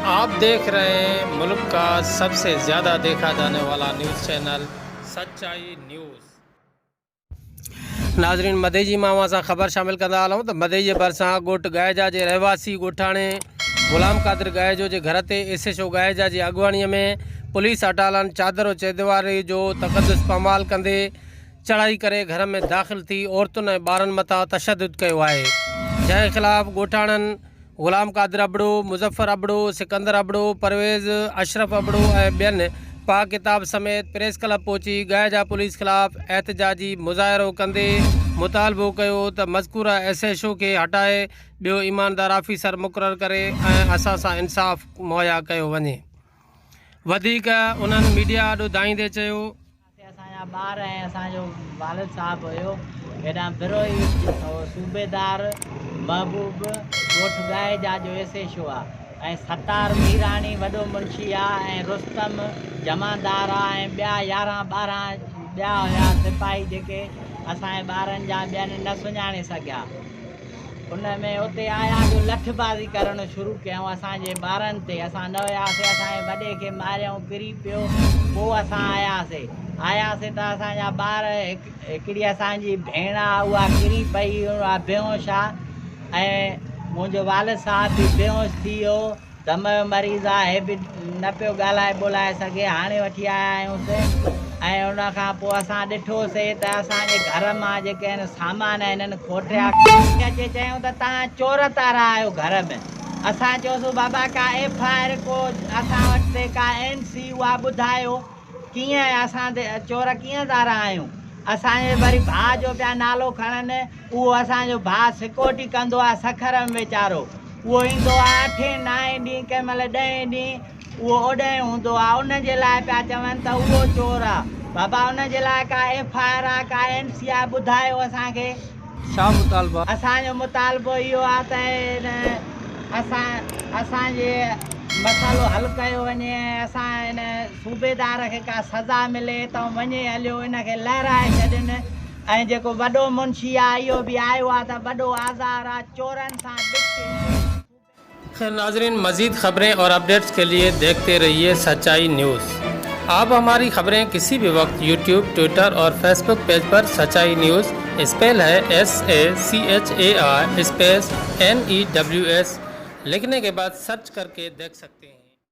आप देख रहे हैं मुल्क का सबसे ज्यादा देखा जाने वाला न्यूज़ चैनल सच्चाई न्यूज़। ناظرين مدئي جي مان اوهان سان خبر شامل ڪندا هلون ته مدئي جي ڀرسان ڳوٺ ڳائيجا جي رهواسي ڳوٺاڻي غلام قادر ڳائيجو جي گهر تي ايس ايڇ او ڳائيجا جي اڳواڻي ۾ پوليس اٽالن چادر و چيدواري جو تقدس پامال ڪندي چڙهائي ڪري گهر ۾ داخل ٿي عورتن ۽ ٻارن مٿان تشدد ڪيو آهي جنهن خلاف ڳوٺاڻن غلام قادر ابڙو، مظفر ابڙو، سڪندر ابڙو، پرويز، اشرف ابڙو ۽ ٻين پاڪ ڪتاب سميت پريس ڪلب پهچي ڳائجا پوليس خلاف احتجاجي مظاهرو ڪندي مطالبو ڪيو ته مذڪوره ايس ايڇ او کي هٽائي ٻيو ايماندار آفيسر مقرر ڪري ۽ اسان سان انصاف مهيا ڪيو وڃي وڌيڪ انهن ميڊيا آڏو دانهيندي چيو. اتي اسان جا ٻار ۽ اسان جو والد صاحب هيو. هيڏانهن بروهي صوبيدار محبوب ڳوٺ ڳاهيجا جو ايس ايڇ او آ ۽ ستار ميراڻي وڏو منشي آ ۽ رستم جمعدار آ ۽ ٻيا يارهن ٻارهن ٻيا هيا سپاهي جيڪي اسان جي ٻارن جا ٻين نه سڃاڻي سگهيا. ان ۾ اتي آيا جو لٺ بازي ڪرڻ شروع ڪيائون اسان جي ٻارن تي اسان نه هياسي اسان جي وڏي کي ماريائون ڪري پيو پوء اسان آياسي آياسي ته اسان جا ٻار هڪڙي اسان جي ڀيڻ آ اها ڪري پئي اها بيهوش آ ۽ منهنجو والد صاحب به بيهوش ٿي ويو دم جو مريض آ هي به نه پيو ڳالهائي ٻولهائي سگهي هاڻي وٺي آيا آهيونس ۽ ان کان پوء اسان ڏٺوسي ته اسان جي گهر مان جيڪي آهن سامان هنن کوٽيا. اچي چيائون ته توهان چور تارا آهيو گهر ۾ اسان چيوسون بابا ڪا ايف I R ڪو اسان وٽ تي ڪا اين سي اها ٻڌايو ڪيئن اسان تي چور ڪيئن تارا آهيون اسان جي وري ڀاء جو پيا نالو کڻن اهو اسان جو ڀاء سيڪيورٽي ڪندو آهي سکر ۾ ويچارو اهو ايندو آهي اٺين نائين ڏينهن ڪنهن مهل ڏهين ڏينهن اهو اوڏهين هوندو آهي ان جي لاء پيا چون ته اهو چور آهي بابا ان جي لاء ڪا ايف I R آهي ڪا اين سي آهي ٻڌايو اسان کي. ڇا مطالبا؟ اسان جو مطالبو اهو آهي ته ان اسان اسان جي مسئلو حل ڪيو وڃي ۽ اسان ان صوبيدار کي ڪا سزا ملي ته وڃي هليو ان کي لهرائي ڇڏين ۽ جيڪو وڏو منشي آ اهو به آيو آ ته وڏو آزار آ چورن سان ٻٽ خير ناظرين مزيد خبرين اور اپڊيٽس کے لئي ديکھتي رھيي سچائي نيوز آپ ھماري خبرين ڪسي بھي وقت يوٽيوب ٽوئٽر اور فيسبوڪ پيج پر سچائي نيوز اسپيل ھي S A C H A I space N E W S لکھني کے بعد سرچ ڪر ڪي ديکھ سکتي ھين.